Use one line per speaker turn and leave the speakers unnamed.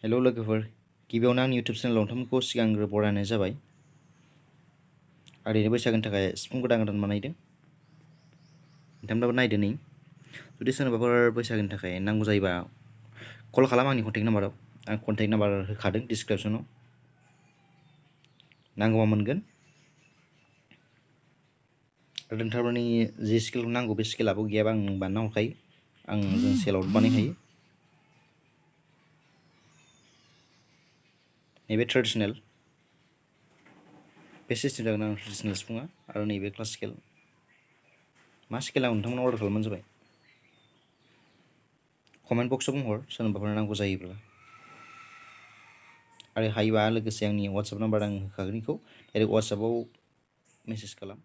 Hello लोगोफोर, गिबियावनो आंनि इउटुब चेनेलाव नोंथांमोनखौ सिगांग्रो बरायनाय जाबाय। ओरैनो बैसागोनि थाखाय सिफुं गोदान गोदान बानायदों। नोंथांमोनाबो नायदो नै। जुदि सोरनोबाफोर बैसागोनि थाखाय नांगौ जायोबा कल खालाम आंनि कन्टेक्ट नाम्बाराव। आं कन्टेक्ट नाम्बार होखादों डिसक्रिपसनाव। नांगौबा मोनगोन। आरो नोंथांमोननि जि स्केलखौ नांगौ बे स्केलाबो गैयाबा आं बानायना हरखायो। जों सेलाव बानायखायो। नैबे ट्रेडिसनेल बे सिस्टेम जागोन आं ट्रेडिसनेल सिफुङा आरो नैबे क्लासिकेल। मा स्केल आं नोंथांमोनाव अर्डार खालामबानो जाबाय। कमेन्ट बक्सआव बुंहर सोरनोबाफोर नांगौ जायोब्ला। आरो हायोबा लोगोसे आंनि वाट्सएप नाम्बार आं होखागोन बेखौ डाइरेक्ट वाट्सएपआव मेसेज खालाम।